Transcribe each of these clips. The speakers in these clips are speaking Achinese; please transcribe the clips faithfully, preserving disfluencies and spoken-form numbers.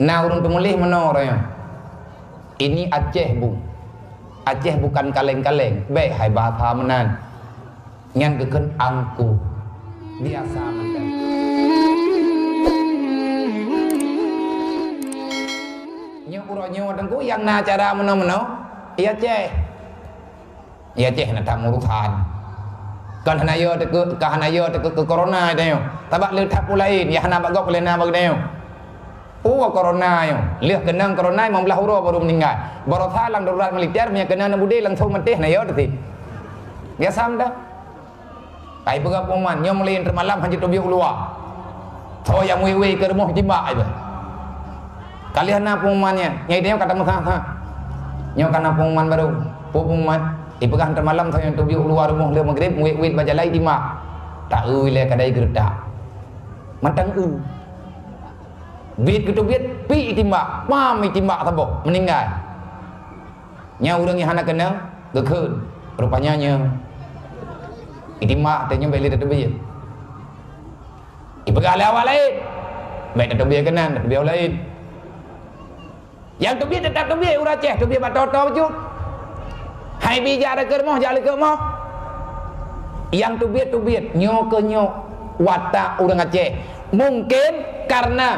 Na ureuëng teumuléh meunoe roh nyoe, "Ini Aceh, Bu. Aceh bukan kaleng-kaleng." Bék hai bahasa meunan. Nyan geukheun angkuh. Biasa mantong. Nyoe uroe nyoe Teungku nyang na cara meunoe-meunoe, i Aceh. I Aceh na that urusan. Kan hana yo teuka, ka hana yo teuka keu corona tanyoe. Sabab le that peue laén, nyang hana bak gob lé na bak tanyoe. Peue corona nyoe? Lheueh keunong corona limong blaih uroe baru meuninggai. Baroesa lam darurat militer, meunyo keunong aneuk beudé langsong maté, na yo teuti. Biasa mantong. Ai peugah pengumuman, nyoe mulai teumalam hana teubiet u luwa. Soe nyang wei-wei keu rumoh timbak ai beuh. Ka lheueh na pengumuman nyan, nyang tanyoe ka tameusa-sa. Nyoe ka na pengumuman baru. Peue pengumuman? Ipeugah teumalam soe nyang teubiet u luwa rumoh lheueh maghrib, wét-wét bak jalan timbak. Ta-eu ilée kadai geureutak. Mantong eu. Biet geuteubiet, pi itimbak, pam itimbak saboh, meuninggai. Nyang ureuëng nyang hana keunong, geukheun. Rupanya nyoe itimbak, tanyoe bék lé tateubiet. Ipeugah lé awak laén, bék tateubiet keunan, tateubiet awak laén. Nyang teubiet teutap teubiet ureuëng Aceh, teubiet bak toe-toe bacut. Hai bi jak reukeue rumoh, jak leukeue rumoh. Nyang teubiet-teubiet, nyoe keuh nyoe watak ureuëng Aceh. Mungken karena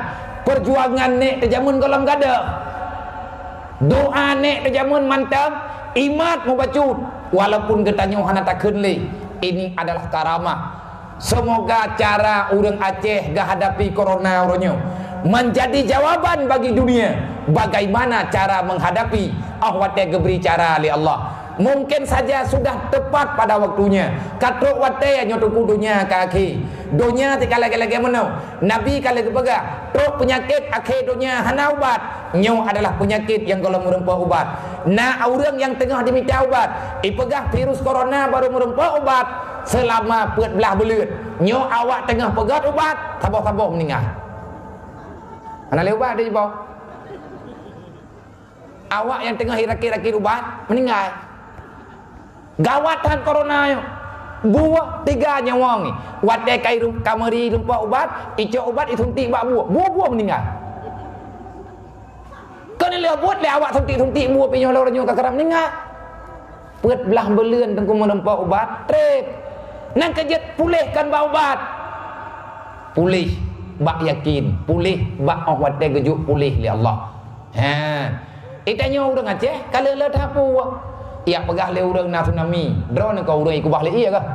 perjuangan nek teujameun gohlom gadôh. Doa nek teujameun mantong, imat mubacut. Walaupun geutanyoe hana takheun lé, ini adalah karamah. Semoga cara ureuëng Aceh geuhadapi corona uroe nyoe menjadi jawaban bagi dunia bagaimana cara menghadapi óh watée geubri cara lé Allah. Mungkin saja sudah tepat pada waktunya. Ka trok watée nyoe Teungku donya ka akhé. Donya teuka lagée-lagée meunoe. Nabi ka lheueh geupeugah, trok peunyakét akhé donya hana ubat. Nyoe adalah peunyakét nyang gohlom meureumpok ubat. Na ureuëng nyang teungoh jimita ubat, ipeugah virus corona baru meureumpok ubat. Seulama peuet blaih buleuen, nyoe awak teungoh peugét ubat, saboh-saboh meuninggai. Hana lé ubat diboh. Awak nyang teungoh irakét-rakét ubat, meuninggai. Gawat that corona nyoe. Buah tiga nyawöng. Watée ka irum-, ka meuri irumpok ubat, icok ubat isuntik bak buah. Buah-buah meuninggai. Kon lheueh buet lé awak suntik-suntik buah pih nyoe lôn nyoe ka keuram meuninggai. Peuet blaih buleuen Teungku meurumpok ubat, treb. Nyang keu jeuet puléh kon bak ubat. Puléh bak yakin, puléh bak óh watée geujok puléh lé Allah. Ha. Itanyoe ureuëng Aceh ka le-le that peue. Yak peugah lé ureuëng na tsunami, droeneuh ka ureuëng ikubah lé ié kah?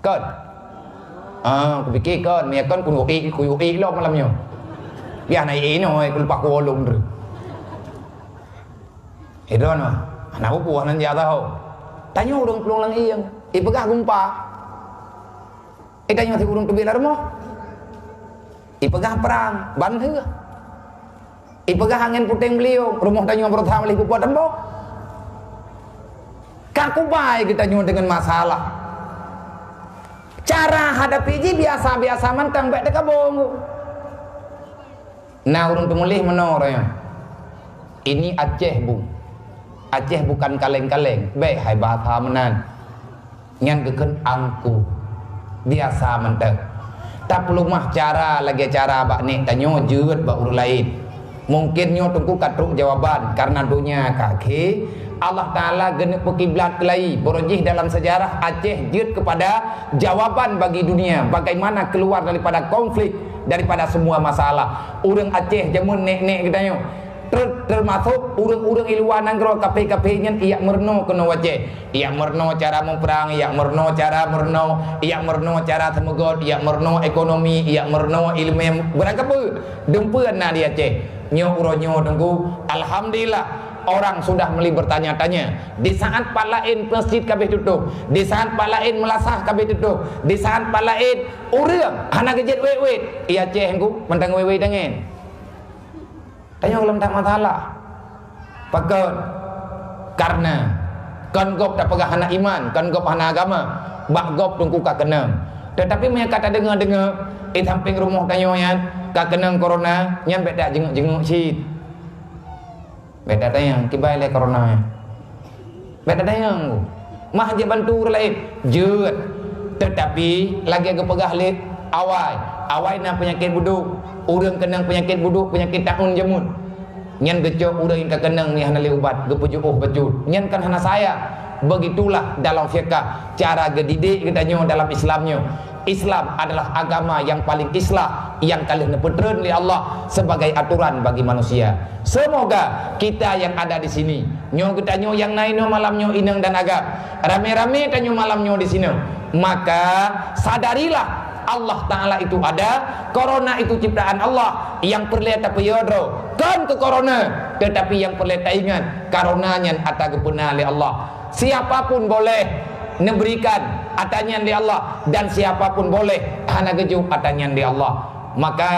Kon. Ah, kupike kon, meunyo kon kuyue ék, kuyue ék lom malam nyoe. Biah na ék inoe, kuleupah kuolong tu. Idon mah, hana peue-peue nan jak tahu. Tanyoe ureuëng plueng lam ié, ipeugah gumpa. Itanyoe si ureuëng teubiet lam rumoh. Ipeugah prang, ban heueh. Ipeugah angén puténg beuliong, rumoh tanyoe beureusaha lé peubuet tembok. Ka kubai geutanyoe deungon masalah. Cara hadapi jih biasa-biasa mantong, bék teukabong. Na ureuëng teumuléh meunoe roh nyoe, "Ini Aceh, Bu. Aceh bukan kaleng-kaleng." Bék hai bahasa meunan. Nyan geukheun angkuh. Biasa mantong. Tapeuleumah cara lagée cara bak nek tanyoe jeuet bak ureuëng laén. Mungken nyoe Teungku ka trok jawaban, karena donya ka akhé, Allah Taala geuneuk peukiblat keulayi. Baroe jih dalam sejarah Aceh jeuet keupada jawaban bagi dunia, bagaimana keluar daripada konflik, daripada semua masalah. Ureuëng Aceh jameun nek-nek geutanyoe, ter-, teumasok ureuëng-ureuëng i luwa nanggroe, kaphé-kaphé nyan ijak meurunoe keunoe u Aceh. Ijak meurunoe cara muprang, ijak meurunoe cara meurunoe, ijak meurunoe cara seumeugot, ijak meurunoe ekonomi, ijak meurunoe iéleumé, beurangkapeue dumpeue na di Aceh. Nyoe uroe nyoe Teungku, alhamdulillah, orang sudah mulai bertanya-tanya. Di saat pat laén meuseujid ka abéh tutôb, di saat pat laén meulasah ka abéh tutôb, di saat pat laén ureuëng hana geujeuet wét-wét, i Aceh Teungku mantong wét-wét tangen. Tanyoe lom that masalah. Pakon? Karena kon gob tapeugah hana iman, kon gob hana agama, bak gob Teungku ka keunong. Teutapi meunyo ka tadeungoe-deungoe, di sampéng rumoh tanyoe nyan ka keunong corona, nyan bék tajenguk-jenguk cit. Bék tatanyong, kiban lé corona nyan. Bék tatanyong. Mah jeuet bantu ureuëng laén, jeuet. Teutapi lagée geupeugah lé awai, Awai na peunyakét budôk, ureuëng keunong peunyakét budôk, peunyakét taun jameun. Nyan geucok ureuëng nyang ka keunong nyan hana lé ubat, geupeujuôh bacut. Nyan kan hana saya. Begitulah dalam fiqah cara geudidik geutanyoe dalam Islam nyoe. Islam adalah agama yang paling islah, yang ka lheueh neupeutreun lé Allah sebagai aturan bagi manusia. Semoga kita yang ada di sini, nyoe geutanyoe nyang na inoe malam nyoe inong dan agam, ramé-ramé tanyoe malam nyoe di sinoe, maka sadarilah Allah Ta'ala itu ada, corona itu ciptaan Allah, nyang peureulée tapeuyodroe kon keu corona, tetapi nyang peureulée taingat, corona nyan ata geupeuna lé Allah. Siapapun boleh neuberikan ata nyan lé Allah, dan siapapun boleh hana geujok ata nyan lé Allah. Maka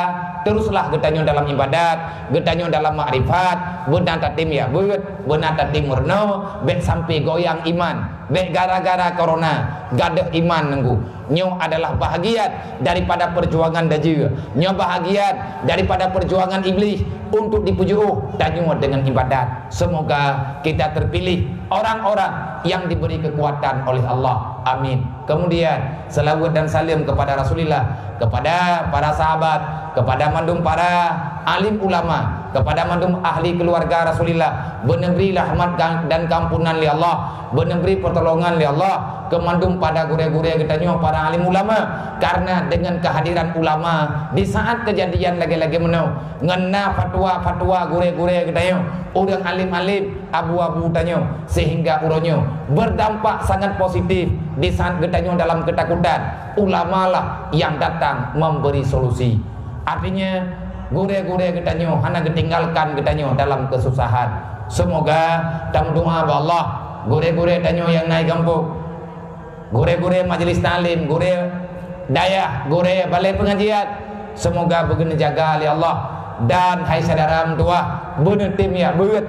teruslah geutanyoe dalam ibadat, geutanyoe dalam makrifat, beuna tatem ya beuet, beuna tatem meurunoe, bék sampai goyang iman, bék gara-gara corona gadôh iman neunggu. Nyoe adalah bahagian daripada perjuangan dajeu. Nyoe bahagian daripada perjuangan Iblis untuk dipeujuôh tanyoe dengan ibadat. Semoga kita terpilih orang-orang yang diberi kekuatan oleh Allah. Amin. Kemudian, selawat dan salam kepada Rasulullah, kepada para sahabat, kepada mandum para alim ulama, kepada mandum ahli keluarga Rasulullah, beuneubri rahmat dan keampunan lé Allah, beuneubri pertolongan lé Allah keu mandum pada gurée-gurée geutanyoe para alim ulama, karena dengan kehadiran ulama di saat kejadian lagée-lagée meunoe, ngon na fatwa-fatwa gurée-gurée geutanyoe, ureuëng alim-alim, abu-abu tanyoe, sehingga uroe nyoe berdampak sangat positif di saat geutanyoe dalam ketakutan, ulama lah yang datang memberi solusi. Artinya, gurée-gurée geutanyoe hana geutinggalkan geutanyoe dalam kesusahan. Semoga tameudoa bak Allah, gurée-gurée tanyoe nyang na i gampông, gurée-gurée majelis taklim, gurée dayah, gurée balée pengajian, semoga beugeuneujaga lé Allah. Dan hai syedara meutuwah, beuneutem jak beuet.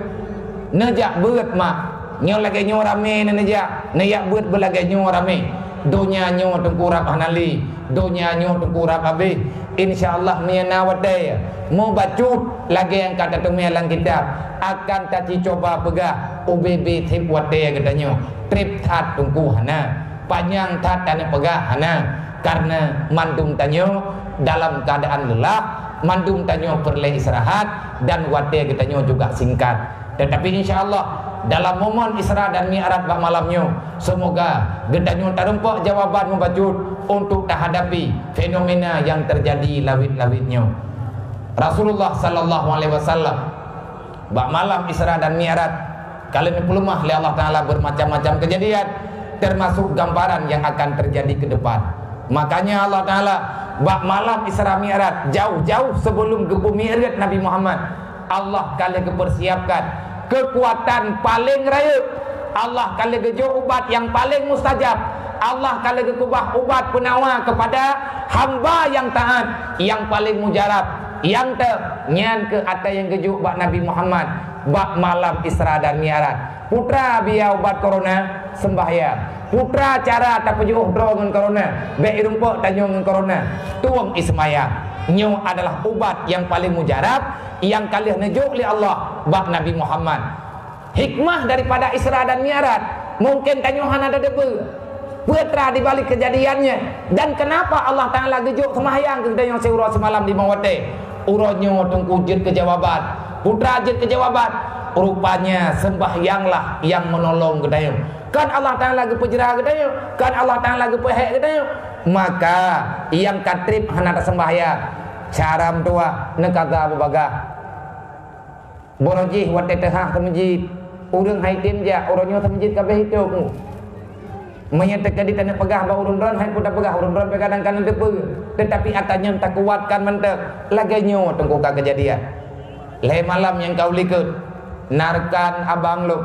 Neujak beuet mak. Nyoe lagée nyoe ramé neuneujak, neujak beuet beulagée nyoe ramé. Donya nyoe teungku rab hana lé, donya nyoe teungku rab habéh. Insya Allah meunyoe na watée, mubacut lagée nyang ka teuteumé lam kitab, akan tacicoba peugah ubé-bé treb watée geutanyoe. Treb that teungku hana, panyang that taneuk peugah hana, karena mandum tanyoe dalam keadaan lelah, mandum tanyoe peureulée istirahat, dan watée geutanyoe juga singkat. Tetapi insya Allah, dalam momen Isra dan Mi'raj bak malam nyoe, semoga geutanyoe tarumpok jawaban mubacut untuk tahadapi fenomena yang terjadi lawét-lawét nyoe. Rasulullah sallallahu alaihi wasallam bak malam Isra dan Mi'raj, ka lheueh neupeuleumah lé Allah Ta'ala bermacam-macam kejadian, termasuk gambaran yang akan terjadi ke depan. Makanya Allah Ta'ala bak malam Isra Mi'raj, jauh-jauh sebelum geupeumi'raj Nabi Muhammad, Allah ka lheueh geupersiapkan kekuatan paling rayeuk. Allah ka lheueh geujok ubat nyang paling mustajab. Allah ka lheueh geukeubah ubat peunawa kepada hamba nyang taat, nyang paling mujarab. Nyang te, nyan keuh ata nyang geujok bak Nabi Muhammad bak malam Isra dan Mi'raj. Peue teuma ubat corona, sembahyang. Peue teuma cara tapeujuôh droe ngon corona, bék irumpok tanyoe ngon corona, tueng iseumbahyang. Nyoe adalah ubat nyang paling mujarab nyang ka lheueh neujok lé Allah bak Nabi Muhammad. Hikmah daripada Isra dan Mi'raj, mungkin tanyoe hana tateupeue peue teuma di balik kejadian nyan, dan kenapa Allah Ta'ala geujok seumbahyang keu geutanyoe siuroe simalam limong watée. Uroe nyoe teungku jeuet keu jawaban. Peue teuma jeuet keu jawaban? Rupanya seumbahyanglah nyang meunolong geutanyoe. Kan Allah Ta'ala geupeujra geutanyoe, kan Allah Ta'ala geupeuhék geutanyoe. Maka nyang ka treb hana taseumbahyang, cara meutuwah neukaza beubagaih. Baroe jih watée teuhah seumeujid, ureuëng hai tem jak, uroe nyoe seumeujid ka abéh itôb. Meunyoe teuka di taneuk peugah bak ureuëng droen, hai peue tapeugah, ureuëng droen pih kadang ka neuteupeue. Teutapi ata nyan takuatkan mantong. Lagée nyoe teungku ka keujadian. Lhée malam nyang ka u likot, na rekan abang lôn,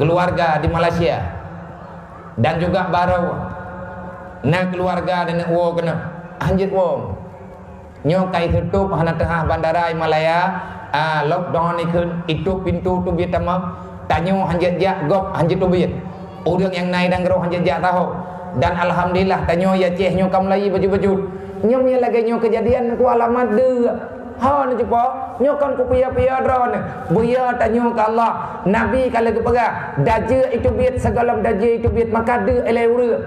keuluwarga di Malaysia, dan juga baroe na keuluwarga dan woe keunoe, hanjeuet woe. Nyoe ka iteutup hana teuhah bandara i Malaya, a, lockdown ikheun, itôp pintoe teubiet tamong. Tanyoe hanjeuet jak, gob hanjeuet teubiet. Ureuëng nyang na i nanggroe hanjeuet jak saho. Dan alhamdulillah, tanyoe i Aceh nyoe ka mulai bacut-bacut. Nyoe meunyoe lagée nyoe keujadian, nyoe alamat deuek. Ho neucupa, nyoe kon kupiya-piya droeneuh. Buya tanyoe keu Allah. Nabi ka lheueh geupeugah, dajeuek iteubiet sigohlom dajeuek iteubiet, maka deuek ilée ureuëng.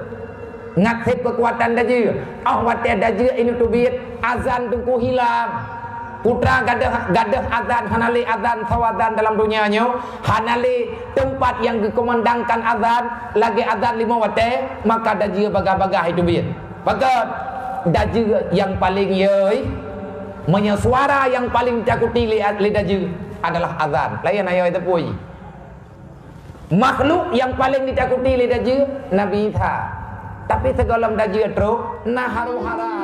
Ngat sép keukuatan dajeu. Oh watée dajeu inong teubiet, azan teungku hilang. Putra gadôh, gadôh azan, hana lé azan, soe azan dalam donya nyoe, hana lé teumpat nyang geukumandangkan azan lagée azan limong watée, maka dajeu bagah-bagah teubiet. Pakon dajeu nyang paleng yoi? Meunyoe suara nyang paleng takuti lé, lé dajeu adalah azan. Laén ayoi teupui. Makhluk nyang paleng ditakuti lé dajeu Nabi Isa. Tapi sigohlom dajeu trok, na harô-hara.